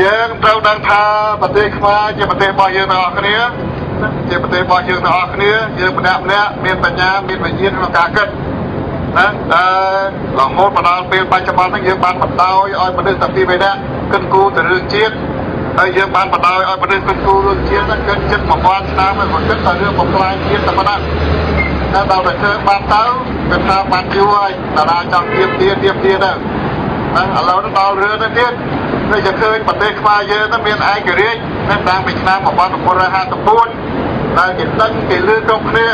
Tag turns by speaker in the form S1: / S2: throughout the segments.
S1: យើងត្រូវដឹងថាប្រទេសខ្មែរជាប្រទេសរបស់យើងទាំងអស់គ្នាជាប្រទេសរបស់យើងទាំងអស់គ្នាយើងម្នាក់ម្នាក់មានបញ្ញាមានវិញ្ញាណក្នុងការគិតណាតែរហូតមកដល់ពេលបច្ចុប្បន្ននេះយើងបានបណ្ដោយឲ្យមនុស្សតែពីរបីនាក់គិតគូរទៅរឿងជាតិហើយយើងបានបណ្ដោយឲ្យមនុស្សគិតគូររឿងជាតិហ្នឹងគិតចិត្ត1000ឆ្នាំហើយក៏គិតតែរឿងបំផ្លាញជាតិតែប៉ុណ្ណឹងតែដល់តែធ្វើបាត់ទៅវាថាបាត់យូរហើយតារាចង់ទៀមទាទៀមទាទៅណាឥឡូវនេះដល់រឿងទៅទៀតនេះจะឃើញប្រទេសខ្មែរយើងទៅមានឯករាជ្យនៅតាំងពីឆ្នាំ1954ដែលគេដឹងគេលឺគ្រប់គ្នា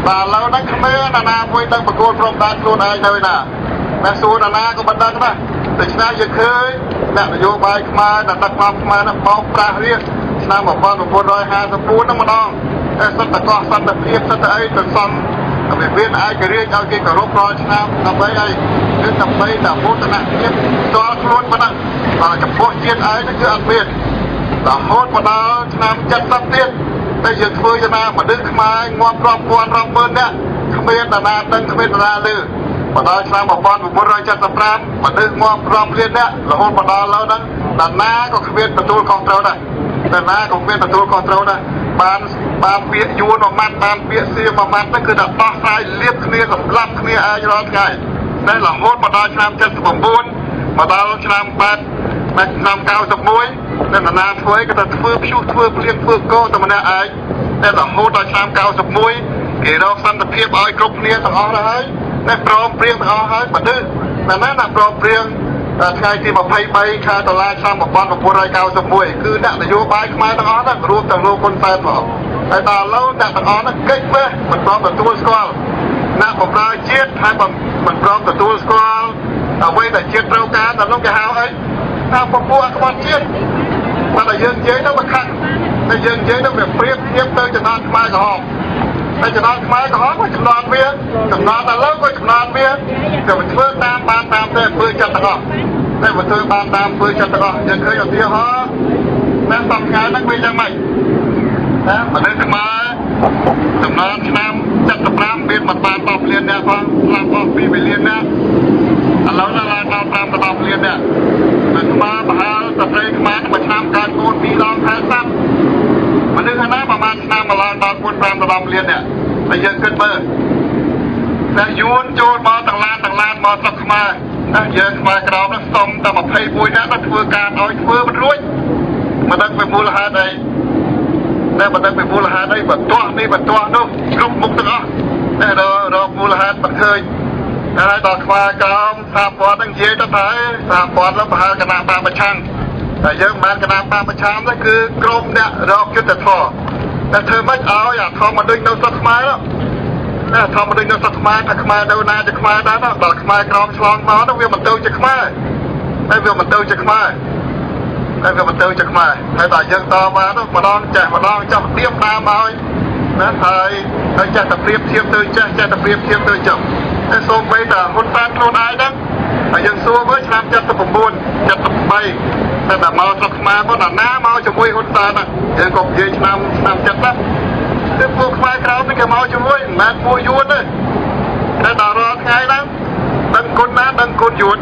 S1: បាទឥឡូវហ្នឹងគ្មានណានាមួយដឹងប្រកួតព្រមដានខ្លួនឯងទៅណាតែសួរណានាក៏មិនដឹងដែរដូច្នេះយើងឃើញអ្នកនយោបាយខ្មែរដែលដឹកនាំខ្មែរហ្នឹងបោកប្រាស់រាជឆ្នាំ1954ហ្នឹងម្ដងតែសិតតកោះសន្តិភាពសិតតែអីទៅសំវិមានឯករាជ្យឲ្យគេគោរពរាល់ឆ្នាំដើម្បីអីគឺដើម្បីតែមោទនភាពផ្ទាល់ខ្លួនប៉ុណ្ណឹងបាទចំពោះជាតិឯងហ្នឹងគឺអត់មានរហូតមកដល់ឆ្នាំ70ទៀតតែយើងធ្វើយ៉ាងណាមនុស្សខ្មែរងាប់រាប់ពាន់រាប់ម៉ឺននាក់គ្មានតាណាដឹងគ្មានតាណាលឺមកដល់ឆ្នាំ1975មនុស្សងាប់រាប់លាននាក់រហូតមកដល់ឥឡូវហ្នឹងតាណាក៏គ្មានទទួលខុសត្រូវដែរតាណាក៏គ្មានទទួលខុសត្រូវដែរបានបានពាក្យយួនមួយម៉ាត់បានពាក្យសៀមមួយម៉ាត់ហ្នឹងគឺតែដោះស្រាយលៀបគ្នាសម្លាប់គ្នាឯងរាល់ថ្ងៃតែរហូតមកដល់ឆ្នាំ79មកដល់ឆ្នាំ8ដល់ឆ្នាំ91តែនរណាធ្វើអីក៏តែធ្វើព្យុះធ្វើភ្លៀងធ្វើកោតែម្នាក់ឯងតែរហូតដល់ឆ្នាំ91គេរកសន្តិភាពឲ្យគ្រប់គ្នាទាំងអស់ទៅហើយតែព្រមព្រៀងទាំងអស់ហើយមនុស្សណាណាណាព្រមព្រៀងថ្ងៃទី23ខែតុលាឆ្នាំ1991គឺអ្នកនយោបាយខ្មែរទាំងអស់ហ្នឹងរួមទាំងលោកហ៊ុនសែនផងតែដល់ឥឡូវអ្នកទាំងអស់ហ្នឹងគេចវេះមិនព្រមទទួលស្គាល់អ្នកបម្រើជាតិហើយមិនព្រមទទួលស្គាល់អ្វីដែលជាតិត្រូវការតែនោះគេហៅអីថាពពួកអក្បត់ជាតិបើតែយើងនិយាយទៅវាខឹងតែយើងនិយាយទៅវាប្រៀបធៀបទៅចំណងខ្មែរក្រហមតែចំណងខ្មែរក្រហមក៏ចំណងវាចំណងឥឡូវក៏ចំណងវាតែវាធ្វើតាមបានតាមតែធ្វើចិត្តទាំងអស់តែវាធ្វើបានតាមធ្វើចិត្តទាំងអស់យើងឃើញឧទាហរណ៍តែសប្តាហ៍ហ្នឹងវាយ៉ាងម៉េចណាមនុស្សខ្មែរចំណងឆ្នាំ75មានមិនបាន10លានអ្នកផងស្លាប់អស់2លានអ្នកឥឡូវឡើងដល់5ដល់10លានអ្នកនៅខ្មែរប្រហែលស្ត្រីខ្មែរមួយឆ្នាំកើតកូន2ដងខែសាប់មនុស្សណាប្រហែលឆ្នាំមកឡើងដល់4 5ដល់10លានអ្នកតែយើងគិតមើលតែយួនចូលមកទាំងឡានទាំងឡានមកស្រុកខ្មែរណាយើងខ្មែរក្រមនោះសុំតែ21នាក់ទៅធ្វើការឲ្យធ្វើមិនរួចមិនដឹងពីមូលហេតុអីតែមិនដឹងពីមូលហេតុអីបើទាស់នេះបើទាស់នោះគ្រប់មុខទាំងអស់តែរកមូលហេតុមិនឃើញហើយដល់ខ្មែរក្រមសហព័ន្ធនឹងនិយាយទៅថាសហព័ន្ធនោះប្រហែលគណៈបកប្រឆាំងតែយើងមិនបានគណៈបកប្រឆាំងទេគឺក្រុមអ្នករកយុទ្ធធម៌តែធ្វើម៉េចឲ្យអាធម្មមនុស្សនៅស្រុកខ្មែរនោះណាធម្មមនុស្សនៅស្រុកខ្មែរថាខ្មែរនៅណាជាខ្មែរដែរដល់ខ្មែរក្រមឆ្លងមកនោះវាមិនទៅជាខ្មែរតែវាមិនទៅជាខ្មែរតែវាមិនទៅជាខ្មែរហើយដល់យើងតមកនោះម្ដងចេះម្ដងចាប់ទៀមតាមឲ្យណាហើយហើយចេះតែប្រៀបធៀបទៅចេះចេះតែប្រៀបធៀបទៅចឹងតែសូម្បីតែហ៊ុនសែនខ្លួនឯងហ្នឹងហើយយើងសួរមើលឆ្នាំ79 73តែដល់មកស្រុកខ្មែរមកដល់ណាមកជាមួយហ៊ុនសែនហ្នឹងយើងក៏និយាយឆ្នាំឆ្នាំ70ណាគឺពួកខ្មែរក្រោមនេះគេមកជាមួយមិនមែនពួកយួនទេតែដល់រាល់ថ្ងៃហ្នឹងដឹងគុណណាដឹងគុណយួន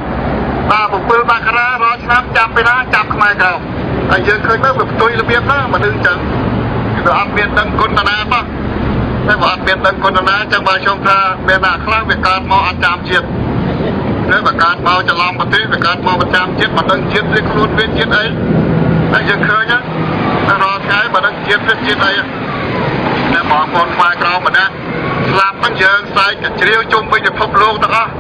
S1: បាទ7មករារាល់ឆ្នាំចាប់ពីណាចាប់ខ្មែរក្រោមហើយយើងឃើញទៅវាផ្ទុយរបៀបណាមនុស្សអញ្ចឹងវាអត់មានដឹងគុណណាសោះតែបើអត់មានដឹងគុណណាចឹងបើខ្ញុំថាមានអ្នកខ្លះវាកើតមកអត់ចាំជាតិឬបើកើតមកច្រឡំប្រទេសវាកើតមកប្រចាំជាតិមិនដឹងជាតិវាខ្លួនវាជាតិអីតែយើងឃើញណារាល់ថ្ងៃមិនដឹងជាតិវាជាតិអីតែបងប្អូនខ្មែរក្រមម្នាក់ស្លាប់ហ្នឹងយើងស្រែកកជ្រាវជុំវិញពិភពលោកទាំងអស់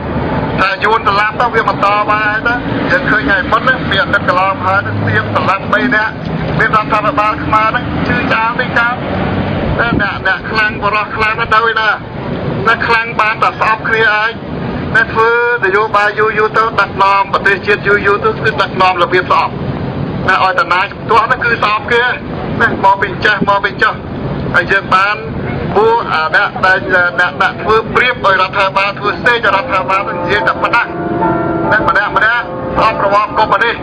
S1: តែយួនស្លាប់ទៅវាបន្តមកហើយទៅយើងឃើញថ្ងៃមុនណាពីអាទិត្យកន្លងហើយទៅសៀមស្លាប់3នាក់មានរដ្ឋាភិបាលខ្មែរហ្នឹងជឿចាលនេះចាលតែអ្នកអ្នកខ្លាំងបរោះខ្លាំងទៅទៅណាអ្នកខ្លាំងបានតែស្អប់គ្នាឯងតែធ្វើនយោបាយយូរយូរទៅដឹកនាំប្រទេសជាតិយូរយូរទៅគឺដឹកនាំរបៀបស្អប់ណាឲ្យតាណាជំទាស់ហ្នឹងគឺស្អប់គេណាមកពីចេះមកពីចោះហើយយើងបានពួកអាអ្នកដែលអ្នកដាក់ធ្វើប្រៀបឲ្យរដ្ឋាភិបាលធ្វើសេចរដ្ឋាភិបាលនិយាយតែប៉ុណ្ណាណាម្នាក់ម្នាក់ស្អប់របបកុម្មុយនីស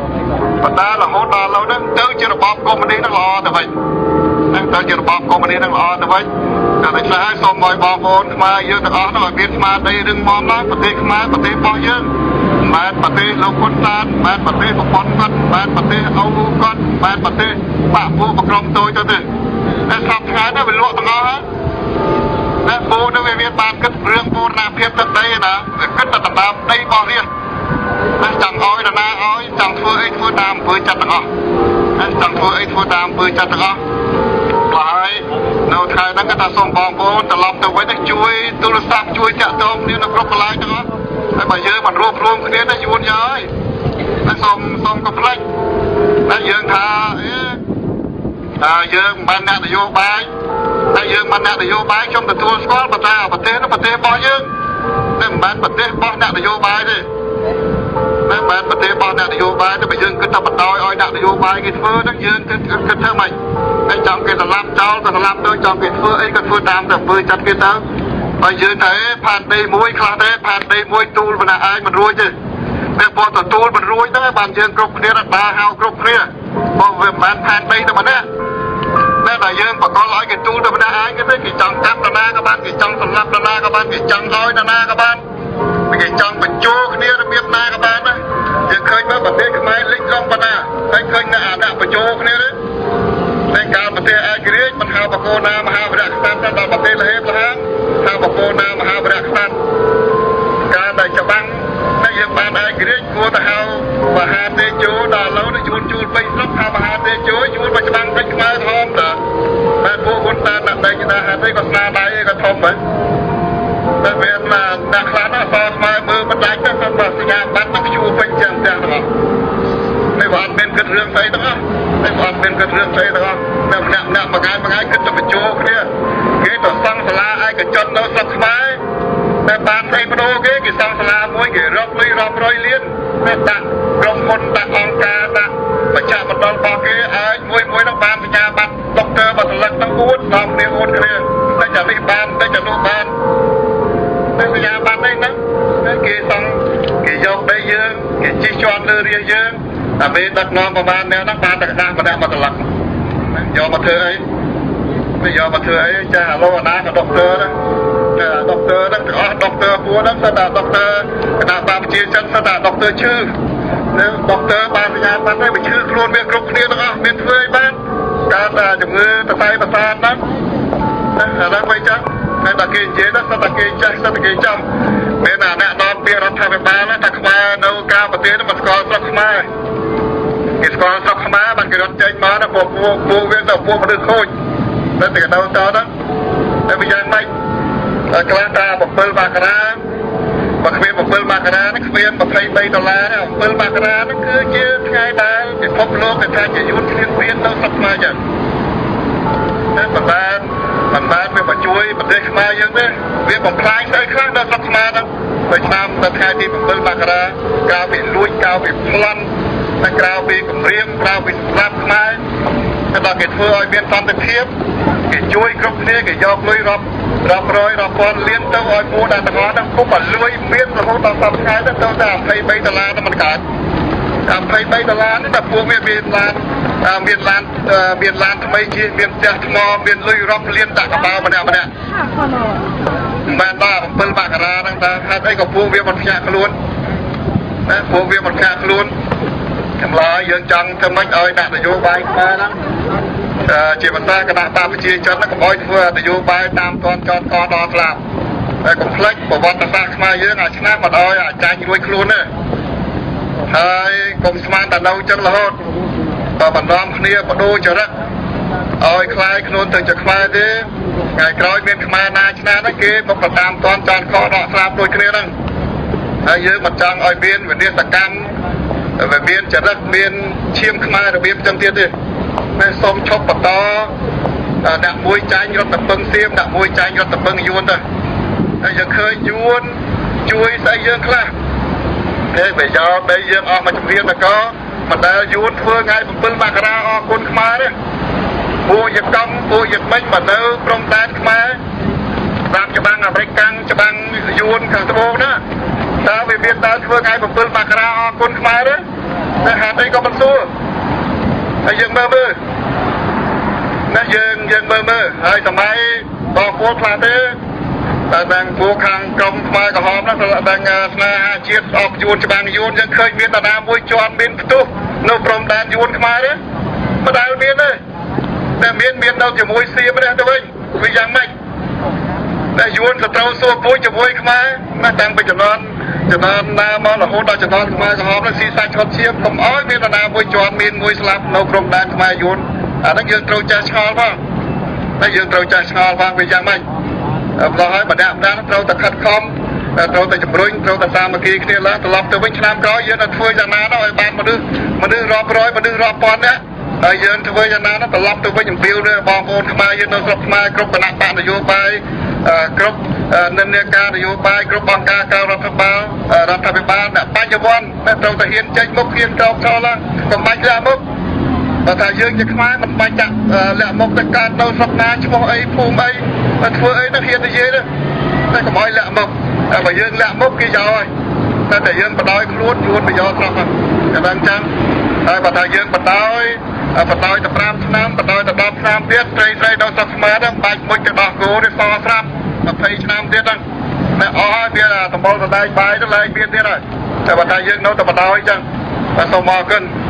S1: បណ្ដារហូតដល់ឥឡូវហ្នឹងទៅជារបបកុម្មុយនីសហ្នឹងល្អទៅវិញហ្នឹងទៅជារបបកុម្មុយនីសហ្នឹងល្អទៅវិញតែដូច្នេះហើយសូមឲ្យបងប្អូនខ្មែរយើងទាំងអស់ហ្នឹងឲ្យមានស្មារតីរឹងមាំឡើងប្រទេសខ្មែរប្រទេសរបស់យើង មិនមែនប្រទេសលោកហ៊ុនសែនមិនមែនប្រទេសប្រពន្ធគាត់មិនមែនប្រទេសឪគាត់មិនមែនប្រទេសបាក់ពួកប្រក្រុមតូចទៅទេតែសប្តាហ៍ថ្ងៃនេះវាលក់ទាំងអស់ហើយតែពូនឹងវាមានបានគិតរឿងបូរណភាពទឹកដីណាវាគិតតែដណ្ដើមដីរបស់រាស្ត្រតែចង់ឲ្យនរណាឲ្យចង់ធ្វើអីធ្វើតាមអំពើចិត្តទាំងអស់តែចង់ធ្វើអីធ្វើតាមអំពើចិត្តទាំងអស់ ហើយនៅថ្ងៃហ្នឹងគាត់ថាសូមបងប្អូនត្រឡប់ទៅវិញទៅជួយទូរស័ព្ទជួយតាក់ទងគ្នានៅគ្រប់កន្លែងទាំងអស់ហើយបើយើងមិនរួបរวมគ្នាទៅយួនយើហើយតែសូមសូមកុំភ្លេចតែយើងថាអេតើយើងមិនបានអ្នកនយោបាយតែយើងមិនអ្នកនយោបាយខ្ញុំទទួលស្គាល់ប៉ុន្តែប្រទេសនោះប្រទេសរបស់យើងតែមិនបានប្រទេសរបស់អ្នកនយោបាយទេ តែមិនប្រទេសរបស់អ្នកនយោបាយទៅបើយើងគិតថាបណ្ដោយឲ្យអ្នកនយោបាយគេធ្វើហ្នឹងយើងគិតគិតធ្វើម៉េចហើយចង់គេស្លាប់ចោលក៏ស្លាប់ទៅចង់គេធ្វើអីក៏ធ្វើតាមទៅអំពើចិត្តគេទៅបើយើងថាអេផានដីមួយខ្លះទេផានដីមួយទូលម្នាក់ឯងមិនរួចទេតែបើទទួលមិនរួចហ្នឹងបានយើងគ្រប់គ្នាដើរហៅគ្រប់គ្នាបើវាមិនបានផានដីតែម្នាក់តែដល់យើងបកលឲ្យគេទូលតែម្នាក់ឯងគេគេចង់កាប់នរណាក៏បានគេចង់សម្លាប់នរណាក៏បានគេចង់ឲ្យនរណាក៏បាន គេចង់បញ្ចូលគ្នារបៀបណាក៏បានដែរយើងឃើញមើលប្រទេសខ្មែរលិចលង់ប៉ុណ្ណាហើយឃើញអ្នកអាដាក់បញ្ចូលគ្នាទេតែកាលប្រទេសឯករាជ្យមិនហៅបកគោណាមហាវរៈក្សត្រដល់ប្រទេសលហេបលហាងហៅបកគោណាមហាវរៈក្សត្រការដែលច្បាំងតែយើងបានឯករាជ្យគួរទៅហៅមហាទេជោដល់ឥឡូវនេះយួនជួលពេញស្រុកហៅមហាទេជោយួនមកច្បាំងពេញខ្មែរធំតើតែពួកហ៊ុនសែនដាក់ដីណាហេតុអីក៏ស្នាដៃក៏ធំហ៎ តែវាណាអ្នកខ្លះណាសខ្មែរមើលមិនដាច់ទេគាត់បើសញ្ញាបត្រនឹងជួពេញចឹងទាំងទាំងអស់នេះបើអត់មានគិតរឿងស្អីទាំងអស់នេះបើអត់មានគិតរឿងស្អីទាំងអស់តែម្នាក់ម្នាក់មួយថ្ងៃមួយថ្ងៃគិតតែបញ្ចូលគ្នាគេទៅសង់សាលាឯកជននៅស្រុកខ្មែរតែបានស្អីបដូរគេគេសង់សាលាមួយគេរកលុយរាប់រយលានតែដាក់ក្រុមហ៊ុនដាក់អង្គការដាក់បច្ចាមណ្ឌលរបស់គេឲ្យមួយមួយនឹងបានសញ្ញាបត្រដុកទ័របសលឹកទាំង4ដល់គ្នាអួតគ្នាតែចានេះបានតែចានោះបាន តែសញ្ញាបត្រនេះហ្នឹងតែគេសង់គេយកដីយើងគេជិះជាន់លើរាជយើងតែពេលដឹកនាំប្រហែលអ្នកហ្នឹងបានតែក្តាស់ម្នាក់មកត្រឡប់យកមកធ្វើអីមិនយកមកធ្វើអីចាឥឡូវអាណាក៏ដុកទ័រហ្នឹងតែដុកទ័រហ្នឹងទាំងអស់ដុកទ័រពួកហ្នឹងសិតតែដុកទ័រគណៈបព្វជិជនសិតតែដុកទ័រឈឺនៅដុកទ័របានសញ្ញាបត្រហ្នឹងវាឈឺខ្លួនវាគ្រប់គ្នាទាំងអស់មានធ្វើអីបានកើតតែជំងឺសរសៃប្រសាទហ្នឹង តែឥឡូវវិញចឹងតែដល់គេនិយាយទៅសិតតែគេចេះសិតតែគេចំមានអាអ្នកនាំពាក្យរដ្ឋាភិបាលថាខ្មែរនៅក្រៅប្រទេសមិនស្គាល់ស្រុកខ្មែរគេស្គាល់ស្រុកខ្មែរបានគេរត់ចេញមកដល់ពួកពួកពួកវាទៅពួកមនុស្សខូចតែគេនៅតហ្នឹងតែវាយ៉ាងម៉េចខ្លះតា7មករាបើគ្មាន7មករានេះគ្មាន23ដុល្លារទេ7មករានេះគឺជាថ្ងៃដែលពិភពលោកគេថាជាយួនឈ្លានពាននៅស្រុកខ្មែរចឹង តែមិនបានមិនបានវាមកជួយប្រទេសខ្មែរយើងទេវាបំផ្លាញស្អីខ្លះដល់ស្រុកខ្មែរហ្នឹងទៅឆ្នាំទៅថ្ងៃទី7មករាក្រៅពីលួចក្រៅពីប្លន់តែក្រៅពីគម្រាមក្រៅពីសម្លាប់ខ្មែរតែដល់គេធ្វើឲ្យមានសន្តិភាពគេជួយគ្រប់គ្នាគេយកលុយរាប់រាប់រយរាប់ពាន់លានទៅឲ្យពួកដែលទាំងអស់ហ្នឹងពុកឲ្យលួយមានរហូតដល់សប្តាហ៍ថ្ងៃទៅទៅតែ23ដុល្លារហ្នឹងមិនកើត23ដុល្លារនេះតែពួកវាមានឡានមានឡានមានឡានថ្មីជាមានផ្ទះថ្មមានលុយរាប់លានដាក់កប៉ាល់ម្នាក់ម្នាក់មិនបានដល់7មករាហ្នឹងតើហេតុអីក៏ពួកវាមិនភ្ញាក់ខ្លួនណាពួកវាមិនភ្ញាក់ខ្លួនចម្លើយយើងចង់ធ្វើម៉េចឲ្យដាក់នយោបាយខ្មែរហ្នឹងជាភាសាគណៈបកប្រជាជនហ្នឹងកុំឲ្យធ្វើនយោបាយតាមតនចតកដល់ស្លាប់តែកុំភ្លេចប្រវត្តិសាស្ត្រខ្មែរយើងអាឆ្នាំមិនឲ្យអាចាញ់រួចខ្លួនទេហើយកុំស្មានតែនៅចឹងរហូតបើបណ្ដំគ្នាបដូរចរិតឲ្យคลายខ្លួនទៅជាខ្មែរទេថ្ងៃក្រោយមានខ្មែរណាឆ្នាំហ្នឹងគេមកប្រតាមតនចានខដកស្លាប់ដូចគ្នាហ្នឹងហើយយើងមិនចង់ឲ្យមានវិនាសកម្មវាមានចរិតមានឈាមខ្មែររបៀបចឹងទៀតទេតែសូមឈប់បន្តអ្នកមួយចាញ់រត់ទៅពឹងសៀមអ្នកមួយចាញ់រត់ទៅពឹងយួនទៅហើយយើងឃើញយួនជួយស្អីយើងខ្លះទេប្រយោជន៍ដីយើងអស់មកជំរាបតកមិនដែលយួនធ្វើថ្ងៃ7មករាអរគុណខ្មែរទេពួកយកំពួកយមិញមកនៅព្រំដែនខ្មែរតាមច្បាំងអាមេរិកកាំងច្បាំងយួនខាងត្បូងណាតើវាមានដើរធ្វើថ្ងៃ7មករាអរគុណខ្មែរទេតែហេតុអីក៏មិនសួរហើយយើងមើលមើលណាយើងយើងមើលមើលហើយសម័យបងប្អូនខ្លះទេ តែដល់ពួកខាងក្រុមខ្មែរក្រហមហ្នឹងដល់ស្នេហាជាតិអបយួនច្បាំងយួនយើងឃើញមានតាណាមួយជាន់មានផ្ទុះនៅព្រំដែនយួនខ្មែរទេមិនដែលមានទេតែមានមាននៅជាមួយសៀមនេះទៅវិញវាយ៉ាងម៉េចតែយួនសត្រូវសួរពូជជាមួយខ្មែរណាតាំងពីជំនាន់ជំនាន់ណាមករហូតដល់ជំនាន់ខ្មែរក្រហមនេះស៊ីសាច់ឆុតឈាមកុំអោយមានតាណាមួយជាន់មានមួយស្លាប់នៅព្រំដែនខ្មែរយួនអាហ្នឹងយើងត្រូវចេះឆ្ងល់ផងតែយើងត្រូវចេះឆ្ងល់ផងវាយ៉ាងម៉េចម្លោះហើយម្នាក់ម្នាក់ត្រូវតែខិតខំត្រូវតែជំរុញត្រូវតែសាមគ្គីគ្នាឡើងត្រឡប់ទៅវិញឆ្នាំក្រោយយើងនឹងធ្វើយ៉ាងណាដល់ឲ្យបានមនុស្សមនុស្សរាប់រយមនុស្សរាប់ពាន់នាក់ហើយយើងធ្វើយ៉ាងណាដល់ត្រឡប់ទៅវិញអំពាវនាវបងប្អូនខ្មែរយើងនៅស្រុកខ្មែរគ្រប់គណៈបកនយោបាយគ្រប់និន្នាការនយោបាយគ្រប់អង្គការក្រៅរដ្ឋបាលរដ្ឋាភិបាលអ្នកបញ្ញវន្តត្រូវតែហ៊ានចេញមុខហ៊ានក្រោកឈរឡើងកុំបាច់លាក់មុខបើថាយើងជាខ្មែរមិនបាច់ចាក់លាក់មុខទៅកើតនៅស្រុកណាឈ្មោះអីភូមិអីបើធ្វើអីទៅហ៊ាននិយាយទៅតែកុំឲ្យលាក់មុខតែបើយើងលាក់មុខគេយកហើយតែតែយើងបដោយខ្លួនយួនទៅយកស្រុកហ្នឹងតែដល់ចឹងហើយបើថាយើងបដោយបដោយតែ5ឆ្នាំបដោយតែ10ឆ្នាំទៀតស្រីស្រីដល់ស្រុកខ្មែរហ្នឹងបាច់មុជទៅដោះគោទេសស្រាប់20ឆ្នាំទៀតហ្នឹងតែអស់ហើយវាសម្បុរសដែកបាយទៅឡើងមានទៀតហើយតែបើថាយើងនៅតែបដោយចឹងបាទសូមអរគុណ។